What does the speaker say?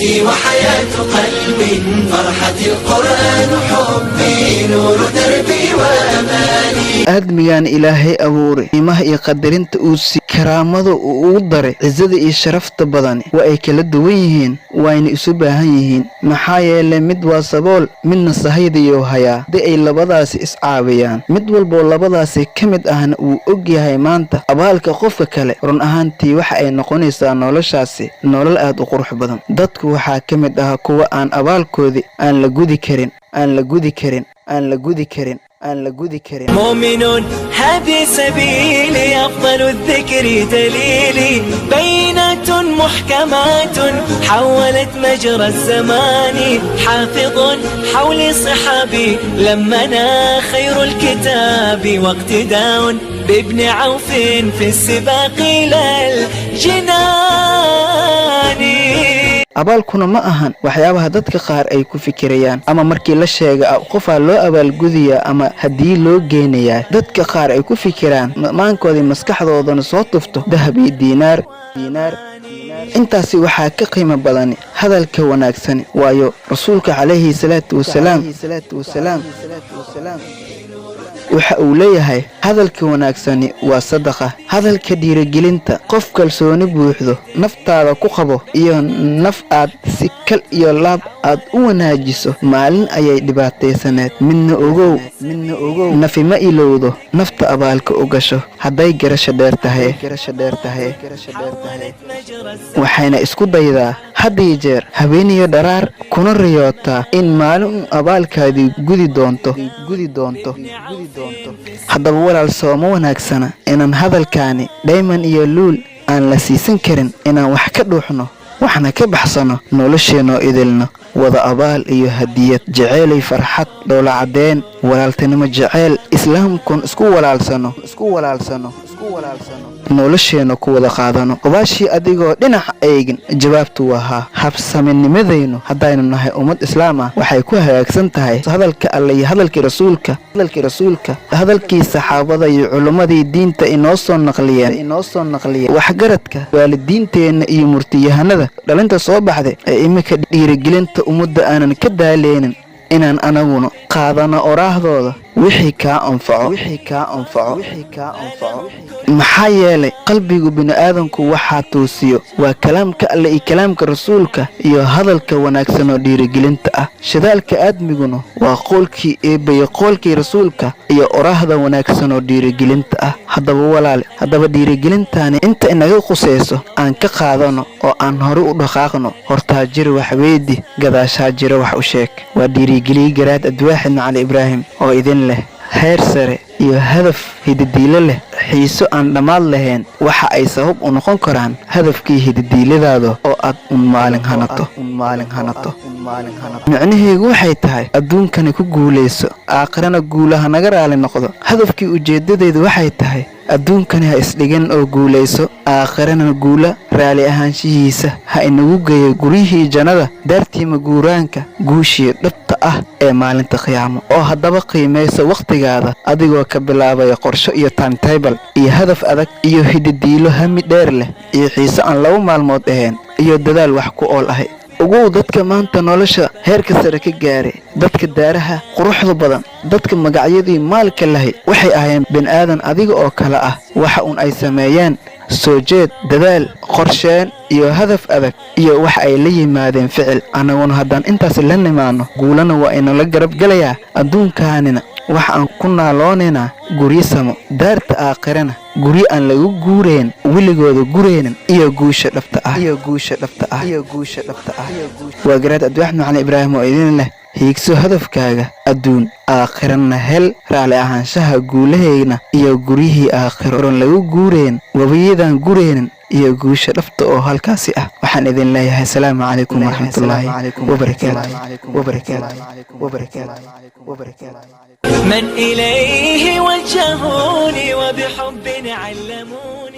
حياتي وحياة قلبي، فرحة القرآن، حبي نور دربي وأماني. Aadmigan Ilaahay abuuray, qiimaha iyo qadarinta uu si karaamada uu ugu daray, cisada iyo sharafta badani waa ay kala duwan yihiin, wayna isu baahan yihiin. Maxaa yeelay, mid waa sabool, midna sahaydayuu hayaa. Haddii ay labadaasi iscaawiyaan, mid walboo labadaasi ka mid ahna uu og yahay maanta abaalka qofka kale, run ahaantii waxa ay noqonaysaa noloshaasi nolol aad u qurux badan. Dadku waxaa ka mid ah kuwa aan abaalkoodii aan la gudi karin, aan la gudi karin, aan la gudi karin, aan la gudi karin. مؤمن هذه سبيلي، أفضل الذكر دليلي، بينات محكمات حولت مجرى الزمان، حافظ حولي صحابي لمنا خير الكتاب، واقتداء بابن عوف في السباق إلى الجنان. Abaalkuna ma ahan waxyaabaha dadka qaar ay ku fikirayaan, ama markii la sheega qofaa loo abaalgudayaa ama haddii loo geenayaa, dadka qaar ay ku fikiraan, maankoodii maskaxdoodana soo tufto dahab iyo diinaar, diinaar. Intaasi waxaa ka qiimo badani hadalka wanaagsani, waayo Rasuulka calayhi salaatu wasalaam waxa uu leeyahay: "Hadalka wanaagsani waa sadaqa." Hadalka dhiirigelinta, qof kalsooni buuxdo naftaada ku qabo iyo naf aad si kal iyo laab aad u wanaajiso maalin ayay dhibaataysaneed. Midna ogow, midna ogow, nafi ma ilowdo nafta abaalka u gasho hadday garasho dheer tahay, waxayna isku daydaa had iyo jeer, habeeniyo dharaar, kuna riyootaa in maalin un abaalkaadii gudi doonto, gudi doonto. Haddaba walaal, sooma wanaagsana inaan hadalkaani dhayman iyo luul aan la siisan karin inaan wax ka dhuuxno, waxna ka baxsano, nolosheenoo idilno wada abaal iyo hadiyad, jeceelay, farxad, dhoola caddeen, walaaltinimo, jeceyl islaamkun isku walaalsano, isku walaalsano, isku walaalsano, nolosheenna ku wada qaadano qubaashii adigoo dhinac eegin. Jawaabtu waa haa. Habsaminimadaynu haddaynu nahay ummad islaam ah waxay ku hagaagsan tahay hadalka Alle iyo hadalkii Rasuulka, hadalkii Rasuulka, hadalkii saxaabada iyo culummadii diinta inoo soo naqliyeen, inoo soo naqliyeen, waxgaradka, waalidiinteenna iyo murtiyahanada dhalinta soo baxday ee iminka dhiirigelinta ummadda aanan ka daaleynin, inaan anaguna qaadano oraahdooda: "Wixii kaa anfaco, wixii kaa anfaco, wixii kaa anfaco." Maxaa yeelay, qalbigu bini'aadanku waxaa toosiyo waa kalaamka Alle iyo kalaamka Rasuulka iyo hadalka wanaagsan oo dhiirigelinta ah. Shidaalka aadmiguna waa qoolkii Eebbaye, qoolkii Rasuulka iyo oraahda wanaagsan oo dhiirigelinta ah. Haddaba walaale, haddaba dhiirigelintaani inta inaga qusayso aan ka qaadano oo aan hore u dhaqaaqno. Hortaa jira wax weydi, gadaashaa jira wax u sheeg. Waa dhiirigeliye Garaad Abdiwaaxid Macali Ibraahim oo idin leh: heer sare iyo hadaf hididiilo leh, xiiso aan dhammaad lahayn, waxa ay sabab u noqon karaan hadafkii hididiiladaada oo aad un maalin hanato, un maalin hanato. Micnaheegu waxay tahay: adduunkani ku guulayso, aakhirana guulaha naga raali noqdo. Hadafkii ujeeddadeedu waxay tahay: adduunkani ha isdhigin oo guulayso, aakhirana guula raali ahaanshihiisa ha inagu geeyo guryihii jannada, daartiima guuraanka, guushii dhabta ah ee maalinta qiyaamo. Oo haddaba qiimayso wakhtigaada adigoo ka bilaabaya qorsho iyo timetable iyo hadaf adag iyo hididiilo hami dheer leh iyo xiiso aan 2 maalmood ahayn iyo dadaal wax ku ool ahay. Ugow, dadka maanta nolosha heerka sare ka gaaray, dadka daaraha quruxda badan, dadka magacyadii maalka lahay, waxay ahaayeen bini'aadan adiga oo kale ah. Waxa uun ay sameeyeen soo jeed, dadaal, qorsheen iyo hadaf adag, iyo wax ay la yimaadeen ficil. Annaguna haddaan intaas la nimaano, guulana waa inala garab gelayaa. Adduunkaanina waxa aan ku naaloonaynaa guryo samo, daarta aakhirana guryo aan lagu guureen, weligooda gureynin, iyo guusha dhabta ah, iyo guusha dhabta ah, iyo guusha dhabta ah. Waa Garaad Cabdiwaxid Macalin Ibraahim oo idin leh: hiigso hadafkaaga adduun, aakhirana hel raali ahaanshaha guulahayna iyo guryihii aakhiroon lagu guureen, wabiyadan gureynin, iyo guusha dhabta oo halkaasi ah. Waxaan idin leeyahay: asalaamu calaykum waraxmatullaahi wabarakaatu, wabarakaatu, wabarakaatu, wabarakaatu. من إليه وجهوني وبحب علموني.